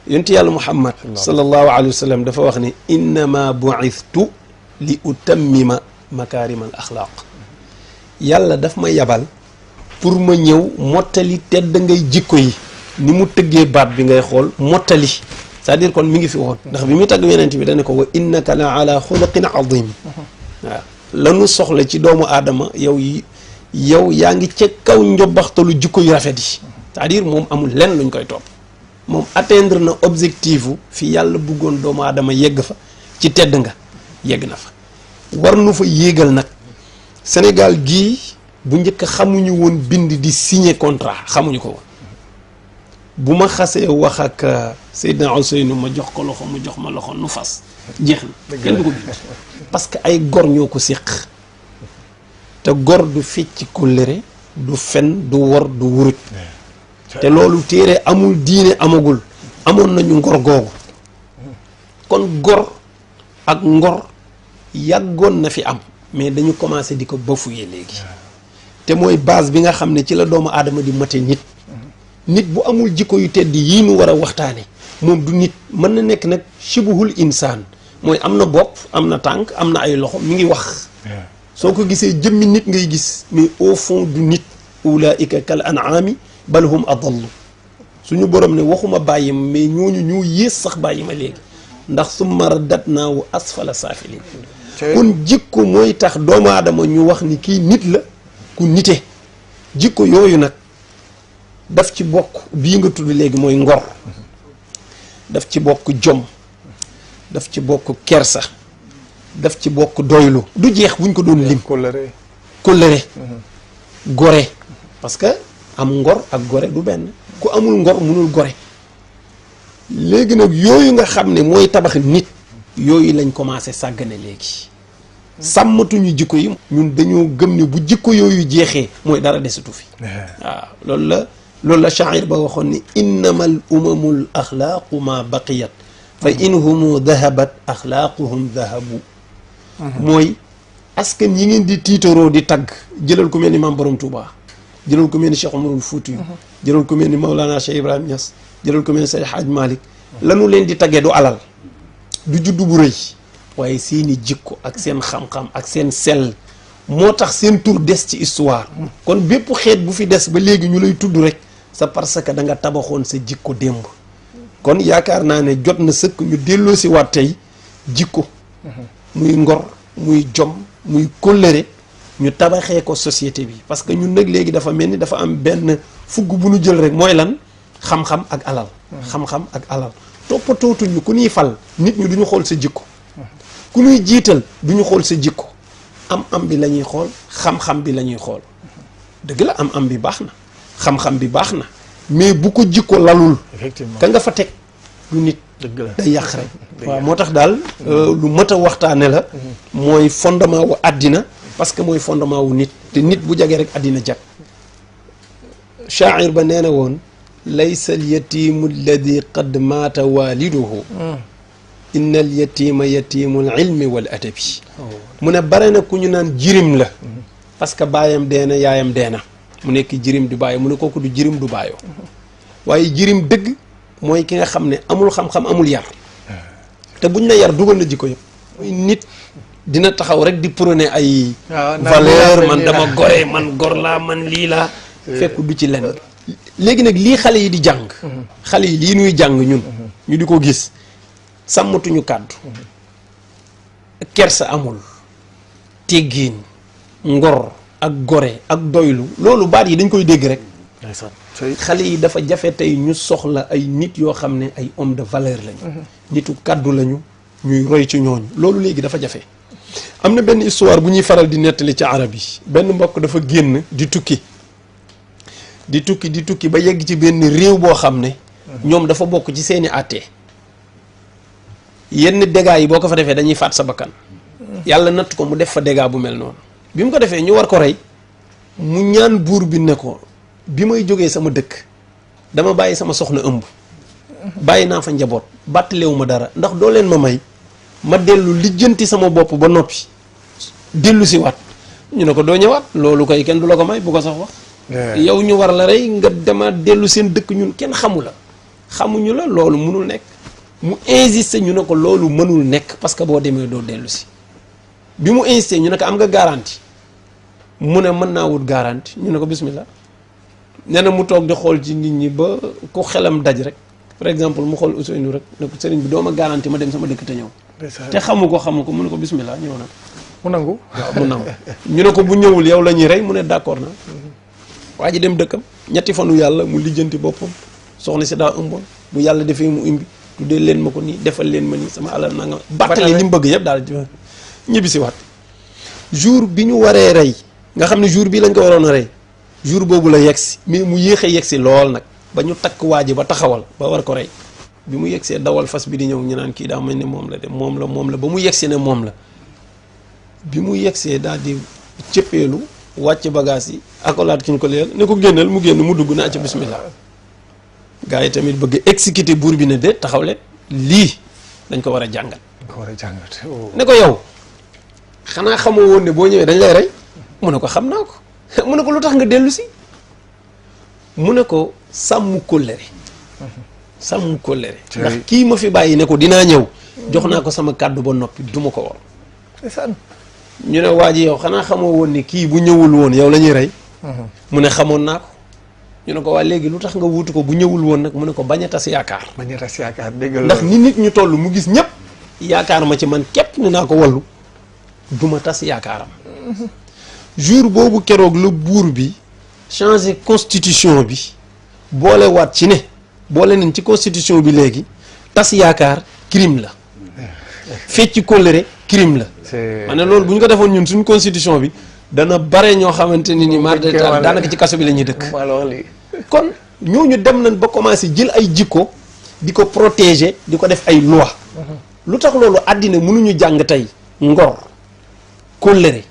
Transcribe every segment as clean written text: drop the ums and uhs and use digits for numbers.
yonent yàlla Muhammad sallallahu alayhi wa sallam dafa wax ne innama bu'ithtu li utammima makaarimal axlaaq yàlla daf ma yabal pour ma ñëw mottali tedd ngay jikko yi ni mu tëggee baat bi ngay xool mottali c'est-à-dire kon mi ngi fi woon ndax bi muy tagg yonent bi dane ko wa innaka la ala xuluqin azim waaw lanu soxla ci doomu aadama yow yaa ngi ca kaw njobbaxtalu jikko yu rafet yi c'est-à-dire moom amul lenn luñ koy topp moom atteindre na objectif fi yàlla bëggoon doomu aadama yegg fa ci tedd nga yegg na fa war nu fa yéegal nag Sénégal gii bu njëkk xamuñu woon bind di signer contrat xamuñu ko woon bu ma xasee wax ak Seydina Ousseynou ma jox ko loxo mu jox ma loxo nu fas jeex na kenn du ko bind parce que ay gor ñoo ko séq te gor du fecc kóllëre du fen du wor du wuruj te loolu téere amul diine amagul amoon nañu ngor googu kon gor ak ngor yàggoon na fi am mais dañu commencé di ko bafouer léegi te mooy base bi nga xam ne ci la doomu aadama di mate nit bu amul jikko yu tedd yii nu war a waxtaane moom du nit mën na nekk nag shibuhul insaan mooy am na bopp am na tànk am na ay loxo mi ngi wax soo ko gisee jëmmi nit ngay gis mais au fond du nit ulaika kal an'ami bal hum adallu suñu borom ne waxuma bàyyi ma mais ñooñu ñoo yées sax bàyyi ma léegi ndax summa raddatnaahu asfala saafiliin kon jikko mooy tax doomu aadama ñu wax ni kii nit la ku nite jikko yooyu nag daf ci bokk bii nga tudd léegi mooy ngor daf ci bokk jom daf ci bokk kersa daf ci bokk doylu du jeex buñ ko doon lim kóllëre gore parce que am ngor ak gore du benn ku amul ngor munul gore léegi nag yooyu nga xam ne mooy tabax nit yooyu lañ commencé sàggane léegi sàmmatuñu jikko yi ñun dañoo gëm ne bu jikko yooyu jeexee mooy dara desatu fi waaw loolu la shaa'ir ba waxoon ni innamal umamul axlaaqu ma baqiyat fa inhumu dahabat axlaaquhum dahabu mooy askan yi ngeen di tiitaroo di tagg jëlal ku mel ni maam borom Touba jëlal ku mel ni Cheikh Umarul Fuuti jëlal ku mel ni Maulana Cheikh Ibrahima Niass jëlal ku mel ni Seydi Hadj Malick lanu leen di taggee du alal du juddu bu rëy waaye seeni jikko ak seen xam-xam ak seen sell moo tax seen tur des ci histoire kon bépp xeet bu fi des ba léegi ñu lay tudd rek c'est parce que da nga tabaxoon sa jikko démb kon yaakaar naa ne jot na sëkk ñu delloo si waat tey jikko muy ngor muy jom muy kóllëre ñu tabaxee ko société bi parce que ñun nag léegi dafa mel ni dafa am benn fugg bu ñu jël rek mooy lan xam-xam ak alal xam-xam ak alal toppatootuñu ku ñuy fal nit ñi duñu xool sa jikko ku ñuy jiital duñu xool sa jikko am bi la ñuy xool xam-xam bi la ñuy xool dëgg la am bi baax na xam-xam bi baax na mais bu ko jikko lalul effectivement ka nga fa teg du nit dëgg la day yàq rek waaw moo tax daal lu mat a waxtaane la mooy fondement wu àddina parce que mooy fondement wu nit te nit bu jagee rek àddina jag shaa'ir ba nee na woon laysa al yatimu alladi qad maata waliduhu inna al yatima yatimu al ilmi wal adabi mu ne bare na ku ñu naan jirim la parce que baayam deena yaayam deena mu nekk jirim du bàyyi mu ne kooku du jirim du bàyyoo waaye jirim dëgg mooy ki nga xam ne amul xam-xam amul yar te buñ la yar dugal na jikko yëpp nit dina taxaw rek di prôner ay valeur man dama gore man gor laa man lii laa fekk du ci lenn léegi nag lii xale yi di jàng xale yi lii nuy jàng ñun ñu di ko gis sàmmatuñu kàddu kersa amul teggiin ngor ak gore ak doylu loolu baat yi dañ koy dégg rek xale yi dafa jafe tey ñu soxla ay nit yoo xam ne ay homme de valeur lañu nitu kàddu lañu ñuy roy ci ñooñu loolu léegi dafa jafe am na benn histoire bu ñuy faral di nettali ci arab yi benn mbokk dafa génn di tukki ba yegg ci benn réew boo xam ne ñoom dafa bokk ci seeni àtte yenn dégâts yi boo ko fa defee dañuy faat sa bakkan yàlla natt ko mu def fa dégâts bu mel noonu bi mu ko defee ñu war ko rey mu ñaan buur bi ne ko bi may jógee sama dëkk dama bàyyi sama soxna ëmb bàyyi naa fa njaboot bàttalewu ma dara ndax doo leen ma may ma dellu lijjanti sama bopp ba noppi dellu si waat ñu ne ko doo ñëwaat loolu koy kenn du la ko may bu ko sax wax yow ñu war la rey nga dema dellu seen dëkk ñun kenn xamu la xamuñu la loolu mënul nekk mu insister ñu ne ko loolu mënul nekk parce que boo demee doo dellu si bi mu insister ñu ne ko am nga garantie mu ne mën naa wut garantie ñu ne ko bismillah nee na mu toog di xool ci nit ñi ba ku xelam daj rek par exemple mu xool Ousseynou rek ne ko sëriñ bi doo ma garantie ma dem sama dëkk te ñëw te xamu ko mu ne ko bismillah ñëw na mu nangu waaw mu nangu ñu ne ko bu ñëwul yow la ñuy rey mu ne d'accord na waa ji dem dëkkam ñetti fanu yàlla mu lijjanti boppam soxna si daa ëmboon bu yàlla defee mu imbi tuddee leen ma ko nii defal leen ma nii sama alal nanga battale li mu bëgg yëpp daal ñibbi si waat jour bi ñu waree rey nga xam ne jour bii lañ ko waroon a rey jour boobu la yegsi mais mu yéex a yegsi lool nag ba ñu takk waa ji ba taxawal ba war ko rey bi mu yegsee dawal fas bi di ñëw ñu naan kii daa mel ne moom la de moom la ba mu yegsi ne moom la bi mu yegsee daal di cëppeelu wàcc bagage yi akolaat ki ñu ko leel ne ko génnal mu génn mu dugg naa ca bismillah gars yi tamit bëgg exécuter buur bi ne de taxaw leen lii dañ ko war a jàngat ne ko yow xanaa xamoo woon ne boo ñëwee dañ lay rey mu ne ko xam naa ko mu ne ko lu tax nga dellu si mu ne ko sàmm kóllëre sàmm kóllëre ndax kii ma fi bàyyi ne ko dinaa ñëw jox naa ko sama kàddu ba noppi duma ko war ñu ne waa ji yow xanaa xamoo woon ne kii bu ñëwul woon yow la ñuy rey mu ne xamoon naa ko ñu ne ko waa léegi lu tax nga wuutu ko bu ñëwul woon nag mu ne ko bañ a tas yaakaar dégg ndax ni nit ñu toll mu gis ñëpp yaakaar ma ci man képp ne naa ko wallu duma tas yaakaaram jour boobu keroog la buur bi changé constitution bi boole waat ci ne boole nañ ci constitution bi léegi tas yaakaar crime la fecci kóllëre crime la ma ne loolu bu ñu ko defoon ñun suñu constitution bi dana bare ñoo xamante ni mar de daanaka ci kaso bi la ñuy dëkk kon ñooñu dem nañ ba commencé jël ay jikko di ko protéger di ko def ay loi lu tax loolu àddina mënuñu jàng tey ngor kóllëre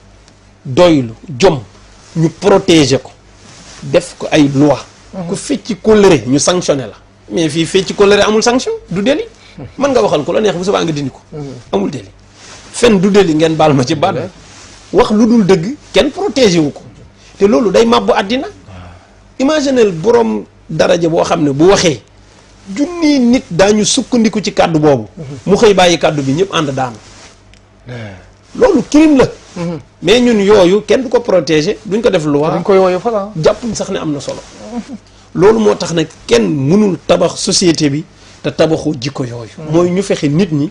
doylu jom ñu protéger ko def ko ay loi ku fecci kóllëre ñu sanctionné la mais fii fecci kóllëre amul sanction du délit mën nga waxal ko la neex bu subaa nga dindi ko amul délit fen du délit ngeen baal ma ci baat wax lu dul dëgg kenn protégé wu ko te loolu day màbbu àddina imaginel borom daraja boo xam ne bu waxee junni nit daañu sukkandiku ci kàddu boobu mu xëy bàyyi kàddu bi ñëpp ànd daanu loolu crime la mais ñun yooyu kenn du ko protéger duñ ko def loi duñ koy woyo fa jàppuñ sax ne am na solo loolu moo tax nag kenn mënul tabax société bi te tabaxu jikko yooyu mooy ñu fexe nit ñi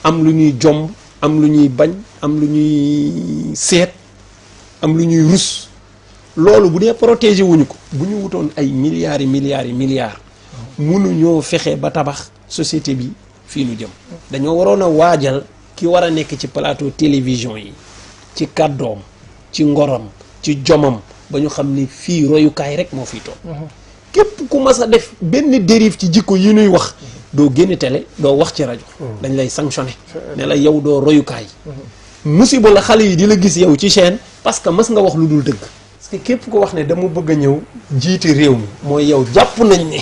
am lu ñuy jomb am lu ñuy bañ am lu ñuy seet am lu ñuy rus loolu bu dee protéger wuñu ko bu ñu wutoon ay milliards yi milliards mënuñoo fexe ba tabax société bi fii nu jëm dañoo waroon a waajal ki war a nekk ci plateau télévision yi ci kàddoom ci ngoram ci jomam ba ñu xam ni fii royukaay rek moo fiy toog képp ku mas a def benn dérive ci jikko yi nuy wax doo génn télé doo wax ci rajo dañ lay sanctionné ne la yow doo royukaay musiba la xale yi di la gis yow ci chaîne parce que mas nga wax lu dul dëgg parce que képp ko wax ne dama bëgg a ñëw jiite réew mi mooy yow jàpp nañ ne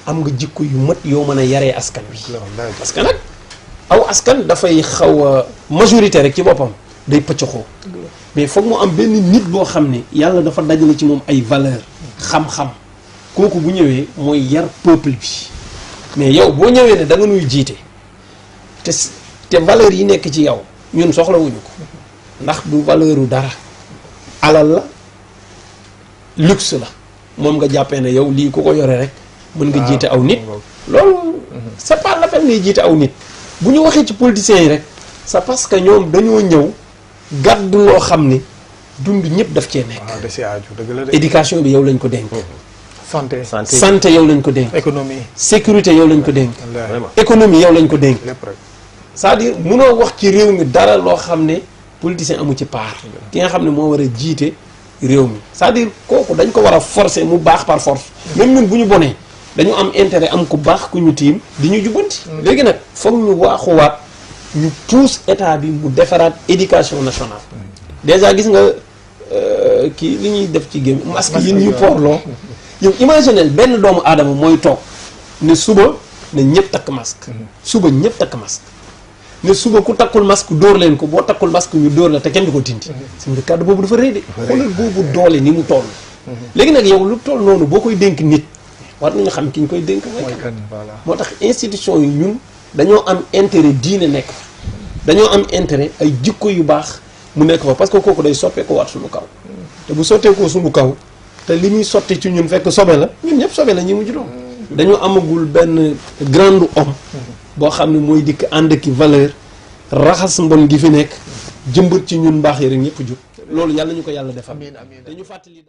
am nga jikko yu mat yoo mën a yaree askan wi parce que nag aw askan dafay xaw a majorité rek ci boppam day pëccaxoo mais foog mu am benn nit boo xam ne yàlla dafa dajale ci moom ay valeur xam-xam kooku bu ñëwee mooy yar peuple bi mais yow boo ñëwee ne da nga nuy jiite te valeur yi nekk ci yow ñun soxlawuñu ko ndax du valeuru dara alal la luxe la moom nga jàppee ne yow lii ku ko yore rek mën nga jiite aw nit loolu c'est pas la peine ngay jiite aw nit bu ñu waxee ci politiciens yi rek c'est parce que ñoom dañoo ñëw gàddu loo xam ne dund ñëpp daf cee nekk éducation bi yow lañ ko dénk santé yow lañ ko dénk sécurité yow lañ ko dénk économie yow lañ ko dénk c'est-à-dire munoo wax ci réew mi dara loo xam ne politicien amu ci part ki nga xam ne moo war a jiite réew mi c'est-à-dire kooku dañ ko war a forcer mu baax par force même ñun bu ñu bonee dañu am intérêt am ku baax ku ñu tiim di ñu jubbanti léegi nag foog ñu waaxuwaat ñu pousse état bi mu defaraat éducation nationale déjà gis nga kii li ñuy def ci gém masque yi ñuy poorloo yow imaginel benn doomu aadama mooy toog ne suba ne ñëpp takk masque suba ñëpp takk masque ne suba ku takkul masque dóor leen ko boo takkul masque ñu dóor la te kenn du ko dindi si nga kàddu boobu dafa rëy de xoolal boobu doole ni mu toll léegi nag yow lu toll noonu boo koy dénk nit war nañu xam ki ñu koy dénk mooy mooy kan. kan voilà. moo tax institution yi ñun dañoo am intérêt diine nekk fa dañoo am intérêt ay jikko yu baax mu nekk fa parce que kooku day soppeeku waat suñu kaw te bu sotteekoo suñu kaw te li muy sotti ci ñun fekk sobe la ñun ñëpp sobe la ñuy mujj doon dañoo amagul benn grand homme boo xam ne mooy dikk ànd ki valeur raxas mbon gi fi nekk jëmbat ci ñun mbaax yi rek ñëpp jub loolu yàlla ñu ko yàlla defal amiin amiin. te ñu fàttali